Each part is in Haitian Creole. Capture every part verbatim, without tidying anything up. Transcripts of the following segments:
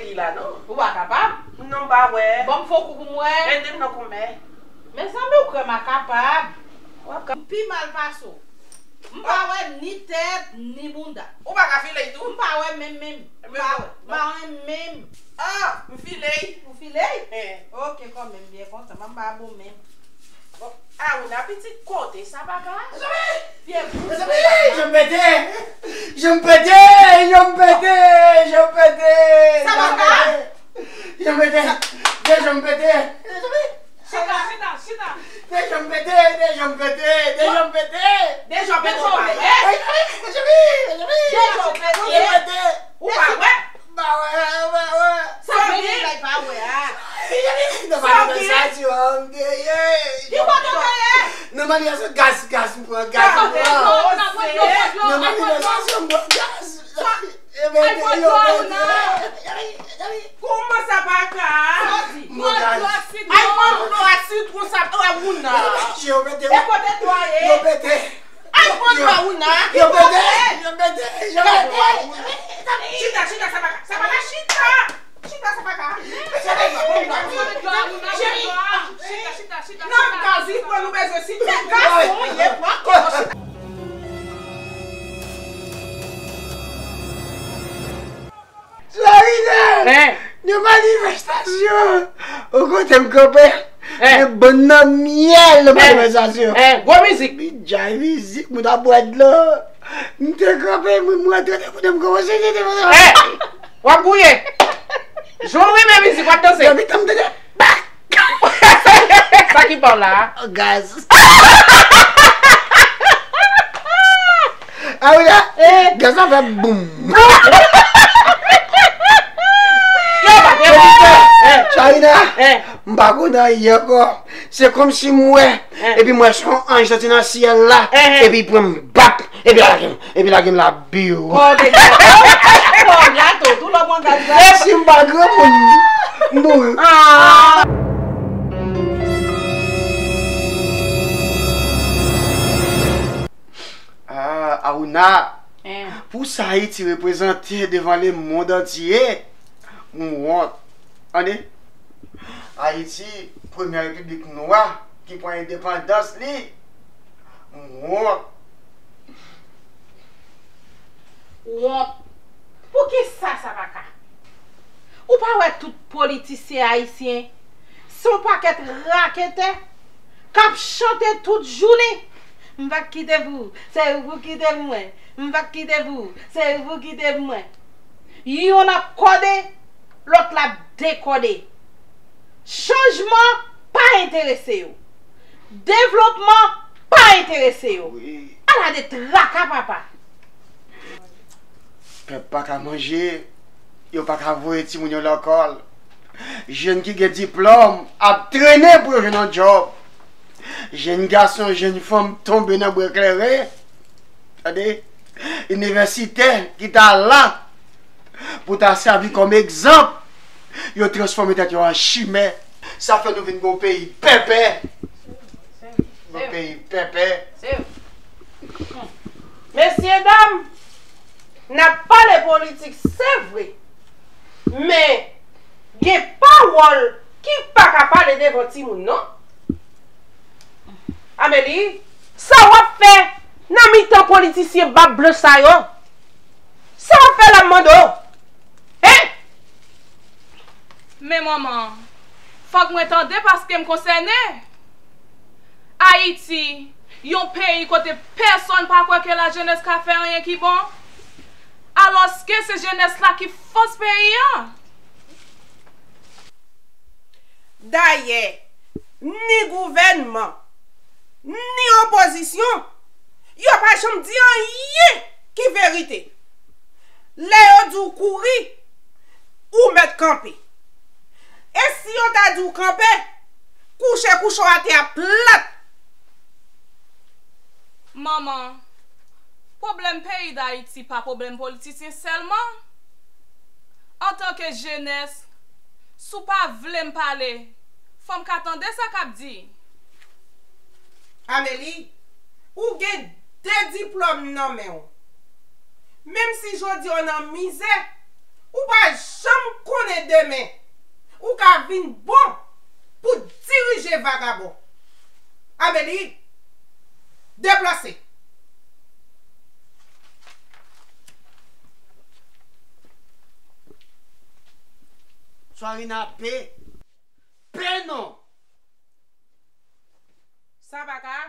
Li la, non? Ou pa kapab? Non, m pa wè. Ban m fè w kou pou m wè. Ede m non, kòmè. Mezanmi, ou kwè m a kapab? W ap ka- M pi mal pase w. M pa wè ni tèt, ni bounda. Ou pa ka file l tou? M pa wè menm, menm. M pa wè. M pa wè menm. Ah, m file l. Ou file l? Eh. Ok, kòmè, m byen kontan. M pa bon menm. Bon, Aouna, pitit kote, sa pa ka? Mezanmi! Pye bout. Mezanmi, je m pete! Je m pete! Je m pete! Je m pete! Sa pa ka? Je m pete! Je m pete! Mezanmi! Chita, chita, chita. De je m pete! De je m pete! De je m pete! De je m pete! Mezanmi! Mezanmi! Mezanmi! De je m pete! Ou pa wè? Ba wè, ba wè. Sa w gen? Sa w gen? Nan manifestasyon m te ye. Ki kote w te ye? Nan manifestasyon, gaz, gaz, m pran gaz, m pran. Nan manifestasyon, m pran gaz. Yo mete, yo mete. Kòman sa pa ka? M pran gaz. Ay, pran dlo ak sitwon sa, Aouna. Yo mete. E kote dlo a ye? Yo mete. Ay, pran dlo, Aouna. Yo mete, yo mete, yo mete. Chita, chita, sa pa ka, sa pa ka, chita. Chita, sa pa ka. Chita, chita, chita. Nan gaz, wi, pran nou bezwen, chita. Gason ye, pran kò, chita. Charina! Hein? Nan manifestasyon! Ou kote m kanpe? Hein? Gen bann nan myèl nan manifestasyon. Hein? Gwo mizik! Bidjay mizik, moun ap bwè dlo. M te kanpe, moun mwen tande moun m kòmanse tande. Hein? W ap gouye! Jan w renmen mizik, w ap danse! Nan mitan m tande. Bak! Sa ki pa w la a? Gaz. Ah wi la. Eh. Gaz la fè boum. Yo, pa te bon. Eh. Charina, eh, m pa konn anyen ankò. Se kòmsi m wè, eh, epi m wè se yon anj soti nan syèl la, eh, eh, epi l pran m bap. Epi lage m, epi lage m la biw. Kò de gaz. Kò gato, tou lò pran gaz la. Si m pa granmoun, m mouri. Ah. Ah, Aouna. Hein. Pou sa Ayiti reprezante devan lemonn antye, m wont. Tande? Ayiti, premyè repiblik nwa ki pran endepandans li. M wont. Wont. Poukisa sa pa ka? Ou pa wè tout politisyen ayisyen se yon pakèt raketè k ap chante tout jounen? M pa k kite pou ou, se ou pou kite pou mwen. M pa k kite pou ou, se ou pou kite pou mwen. Yonn ap kòde, lòt la ap dekòde. Chanjman pa enterese yo. Devlopman pa enterese yo. Wi. Ala de traka, papa. Pèp pa ka manje, yo pa ka voye timoun yo lekòl. Jèn ki gen diplòm ap trennen pou yo jwenn yon djòb. Jèn gason, jèn fanm tonbe nan bwè kleren. Tande? Inivèsitè ki ta la pou ta sèvi kòm egzanp, yo transfòme tèt yo an chimè. Sa fè nou vin gon peyi pèpè. Gon peyi pèpè. Mesye dam, n ap pale politik, se vre. Men, gen pawòl ki pa ka pale devan timoun, non. Amelie, sa w ap fè nan mitan politisyen bab blanch sa yo? Sa w ap fè la, m mande w? Hein? Men manman, fòk mwen tande paske m konsène. Ayiti, yon peyi kote pèsonn pa kwè ke lajenès ka fè anyen ki bon, alòske se jenès la ki fòs peyi an. Dayè, ni gouvènman, ni opozisyon, yo pa janm di anyen ki verite. Lè yo di w kouri, ou mèt kanpe. E si yo ta di w kanpe, kouche kouche w atè a plat. Manman, pwoblèm peyi Dayiti pa pwoblèm politisyen sèlman. Antanke jenès, si w pa vle m pale, fò m ka tande sa k ap di. Amelie, ou gen de diplòm nan men w. Menm si jodi a w nan mizè, Ou pa janm konnen demen ou ka vin bon pou dirije vagabon. Amelie, deplase. Swarina, pe. Pe non. Sa pa ka.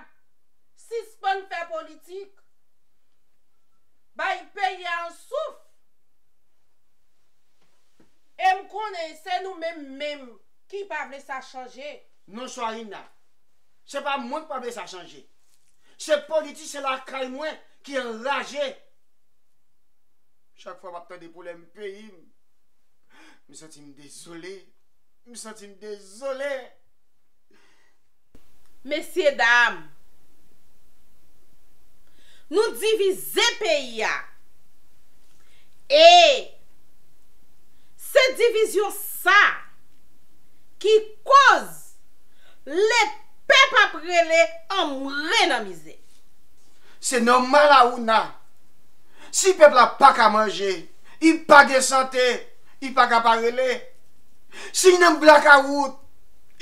Sispann fè politik. Bay peyi a yon souf. E m konnen se nou menm menm ki pa vle sa chanje. Non, Swarina. Se pa mwen k pa vle sa chanje. Se politisyen lakay mwen ki anraje. Chak fwa m ap tande pwoblèm peyi m, m santi m dezole. M santi m dezole. Mesyedam, nou divize peyi a. E se divizyon sa ki koz lepèp ap rele anmwe nan mizè. Se nòmal, Awouna. Si pèp la pa ka manje, li pa gen sante, li pa ka pa rele. Si l nan blakawout,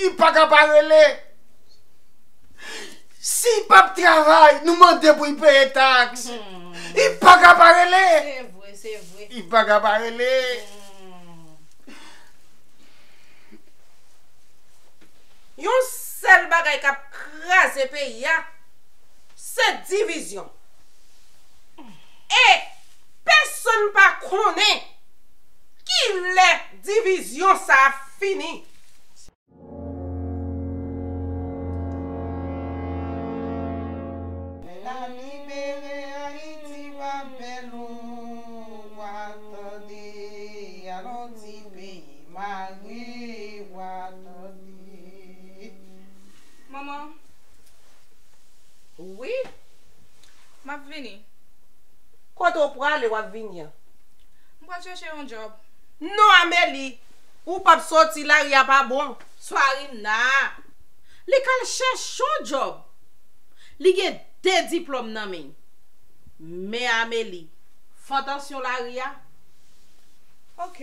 li pa ka pa rele. Si l p ap travay, nou mande pou l peye taks, li pa ka pa rele. Se vre, se vre. Li pa ka pa rele. Hmm. Yon sèl bagay k ap kraze peyi a, se divizyon. E pèsonn pa konnen kilè divizyon sa a fini. N a libere Ayiti, pa bèl ou pa tande, alò ti peyi mare, pa tande. Manman. Wi? M ap vini. Kote w prale w ap vini an? M pral chèche yon djòb. Non, Amelie, ou p ap soti, lari a pa bon. Swarina, li k al chèche yon djòb. Li gen de diplòm nan men l. Men Amelie, fè atansyon lari a. Ok.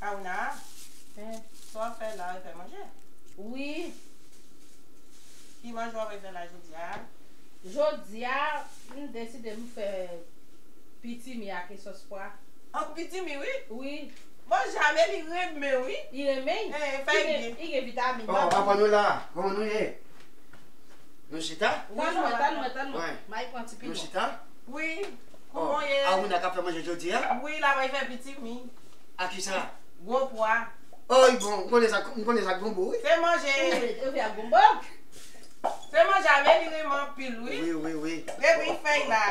Awouna, sa w ap fè la, w ap fè manje? Wi. Ki manje w ap fè la jodi a? Jodi a, m deside m fè pitimi ak sòs pwa. Ak pitimi, wi? Wi. Bon, Amelie renmen, wi. Li renmen? Eh, fè li gen vitamin. Oh, papa nou la. Kòman nou ye? Nou chita? Tann mwen, tann mwen, tann mwen. M al pran ti piman. Nou chita? Wi. Oh, Awouna k ap fè manje jodi a? Wi, l ap fè pitimi. A kisa? Gwo pwa. Oh, li bon, m konnen sa, m konnen sa gonbo, wi. Se manje. Ou vle, ou vle ak gonbo? Se manje Amelie renmen anpil, wi. Wi, wi, wi. Depi fèy la,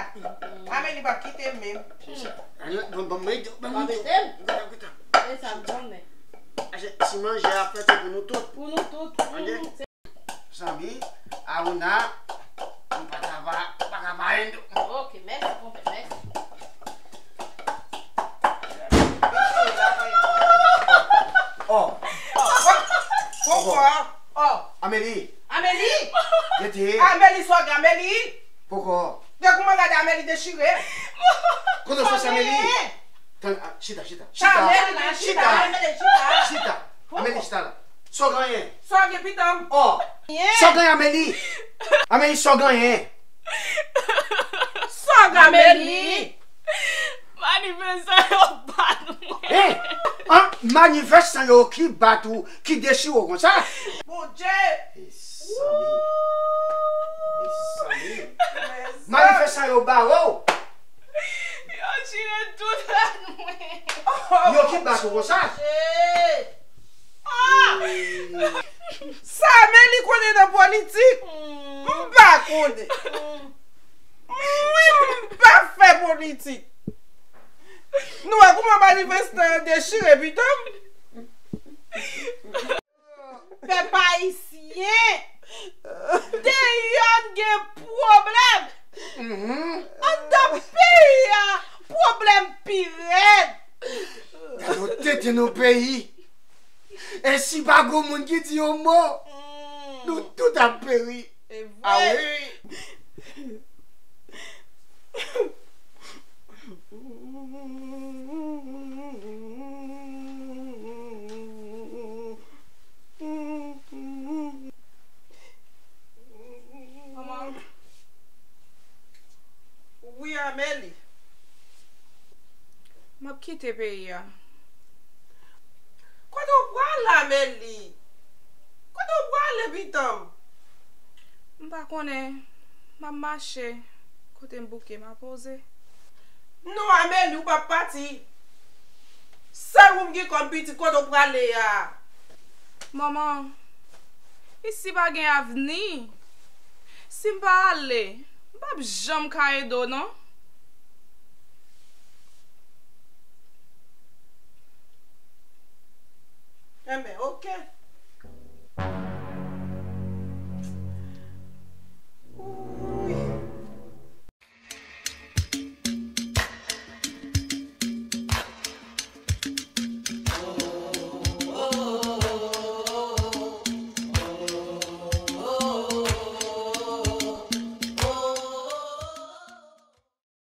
Amelie p ap kite menm. Se sa. Ayo, bon, bon, mwen, bon, mwen. Pa mete m. Gouta, gouta. E sa m konnen. Aje, si manje a fèt, se pou nou tout. Pou nou tout. Manje. Zanmi, Awouna, m pa ta va, pa ka pa en. Ok, mèsi, konpè, mèsi. Oh. Poko. Oh. Amelie. Amelie. Rete. Amelie, sa w gen, Amelie. Poko. Te kouman gade Amelie dechire. Kote w sòti, Amelie? Tann, ah, chita, chita. Chita. Amelie, chita. Chita. Amelie, chita. Amelie, chita la. Sa w genyen? Sa w gen, pitit m? Oh. Sa w genyen, Amelie? Amelie, sa w genyen? Sa w gen, Amelie? Manifestan yo bat mwen. Hein? An, manifestan yo ki bat ou, ki dechire w konsa? Bondye! Mezanmi. Mezanmi. Manifestan yo bare w. Yo tire tout rad mwen. Yo ki bat ou konsa? Sa Amelie konnen nan politik? M pa konnen. Mwen, m pa fè politik. Nou wè kouman manifestan yo dechire pitit m? Pèp ayisyen, deyò n gen pwoblèm. Anndan peyi a, pwoblèm pi rèd. Gade yon tenten nou peyi. E si pa gon moun ki di yon mo, nou tout ap peri. Ah wi. Manman. Wi, Ameli. M ap kite peyi a. Kote w prale, Ameli? Kote w prale, pitanm? M pa konnen. M ap mache. Kote m bouke, m a poze. Non, Ameli, ou p ap pati. Sèl ou m gen kòm pitit, kote w prale a? Manman, isi pa gen avni. Si m pa ale, m p ap janm ka ede w, non. Enben, oke.